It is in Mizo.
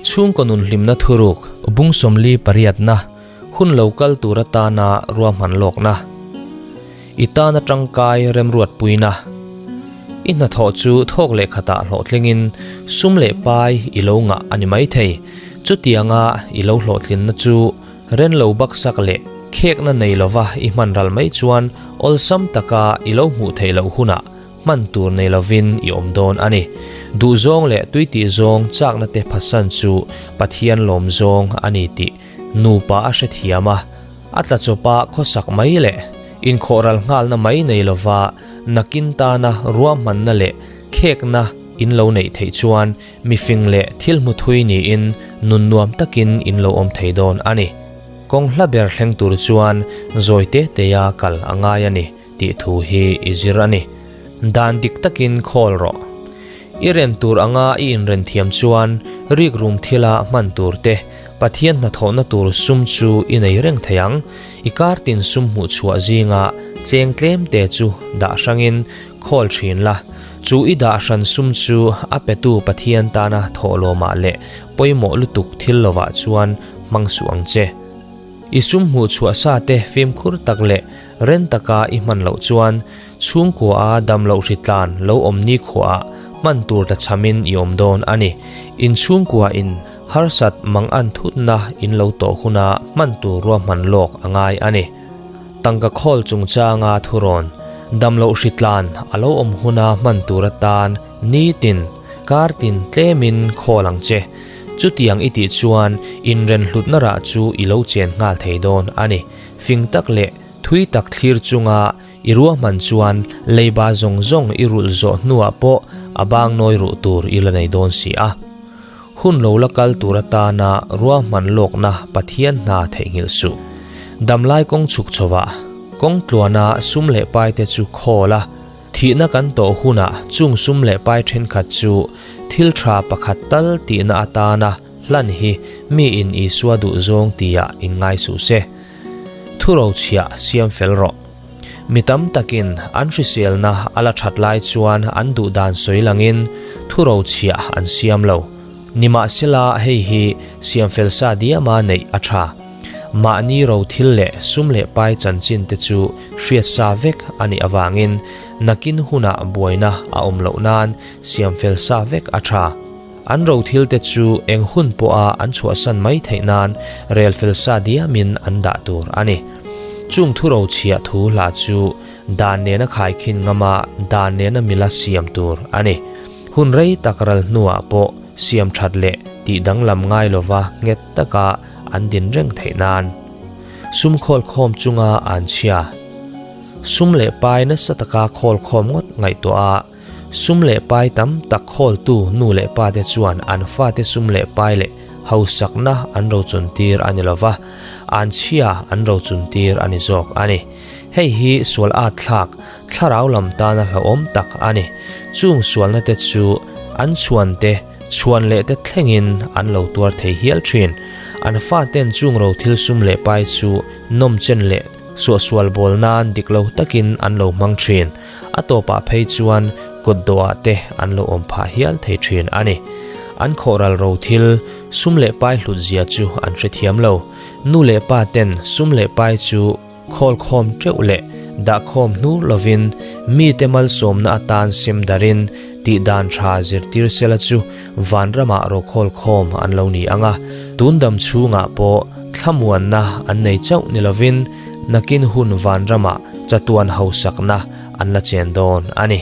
Chhungkaw nun hlimna thuruk bung 48na hun lo kal tur atana ruahman lawkna. I tana tangkai remruatpuina. I hnathawh chu thawk leh khatah hlawhtlingin sum leh pai i lo ngah a ni maithei. Chutianga i lo hlawhtlinna chu ren lo baksak leh khekna nei lova i hman ral mai chuan awlsam taka i lo hmuh theih loh hunah hman tur nei lovin i awm dawn a ni. Duhzawng leh tui tih zawng chakna te phatsan chu Pathian lawm zawng a ni tih nupa a hrethiam a, a tla chawpa khawsak mai leh inkhawhral nghalna mai nei lova nakin tana ruahmanna leh khekna in lo neih theih chuan mifing leh thil hmu thui niin nun nuam takin in lo awm thei dawn a ni. Kawng hla ber thleng tur chuan zawi te teia kal a ngai a ni. Tih thu hi i zir a ni. Dan dik takin khawl rawh. I ren tur anga i inren thiam chuan rikrum thila hman tur te, Pathian hnathawhna tur sum chu i nei reng thei ang. I kar tin sum hmuh chhuah zinga cheng tlem te chu dah hrangin khawl thin la. Chu i dah hran sum chu a petu Pathian tana thawhlawmah leh pawimawh lutuk thil lovah chuan hmang suh ang che. I sum hmuh chhuah sa te fimkhur tak leh Ren taka i hman loh chuan chhungkua a dam loh hritlan lo awm ni khuaah hman tur ta chhamin i awm dawn a ni. In chhungkua in harsat mang an thutna in lo tawh huna hman tur ruahman lawk a ngai a ni. Tangka khawl chungchanga thurawn, dam loh hritlan a lo awm huna hman tur atan nitin, kar tin tlemin khawl ang che. Chutiang i tih chuan inrenhlutna rah chu i lo chen nghal thei dawn a ni. Fing tak leh thui tak thlir chunga i ruahman chuan leiba zawng zawng i rulh zawh hnuah pawh a bang nawi ruh tur i la nei dawn si a. Hun lo la kal tur atana ruahman lawkna Pathian hna theihnghilh suh. Damlai kawng chhuk chhovah kawng tluana sum leh pai te chu khawl a, thihna kan tawh hunah chung sum leh pai thenkhat chu thil tha pakhat tal tihna atana Hlan hi mi in Isua duh zawng tia in ngai suh se. Thuro chhiah siam fel rawh. Mi tam takin an hriselna a la that lai chuan an duh dan sawi langin thuro chhiah an siam lo. Nimahsela hei hi siam fel sa diama neih a tha. Mahni ro thil leh sum leh pai chanchin te chu hriat sa vek a nih avangin nakin hunah buaina a awm loh nan siam fel sa vek a tha. An rothil te chu eng hun pawha an chhuahsan mai theih nan rel fel sa diamin an dah tur a ni. Chung thu rochhiah thu hla chu dan nena khaikhin ngama dan nena mila siam tur a ni. Hun rei tak ral hnuah pawh siam that leh tih danglam ngai lova nghet taka an din reng theih nan. Sum khawl khawm chunga an chhia. Sum leh pai nasa taka khawl khawm ngawt ngaihtuah a, Sum leh pai tam tak khawltu nu leh pa te chuan an fate sum leh pai leh hausakna an rochun tir a ni lova, an chhia an rochun tir a ni zawk a ni. Hei hi sual at thlak, thlarau lam tana hlauhawm tak a ni. Chung sualna te chu an chhuan te, chhuan leh te thlengin an lo tuar thei hial thin. An faten chung ro thil sum leh pai chu nawm chen leh suahsual bawl nan dik lo takin an lo hmang thin. A tawpah phei chuan kut dawhah te an lo awm phah hial thei thin a ni. An khawhral ro thil, sum leh pai hlut zia chu an hrethiam lo. Nu leh pa ten sum leh pai chu khawl khawm teuh leh dah khawm hnur lovin mite malsawmna atan sem darin tih dan tha zirtir sela chu vanramah ro khawl khawm an lo ni ang a. Tun dam chhungah pawh thlamuanna an nei chauh ni lovin nakin hun vanramah chatuan hausakna an la chen dawn a ni.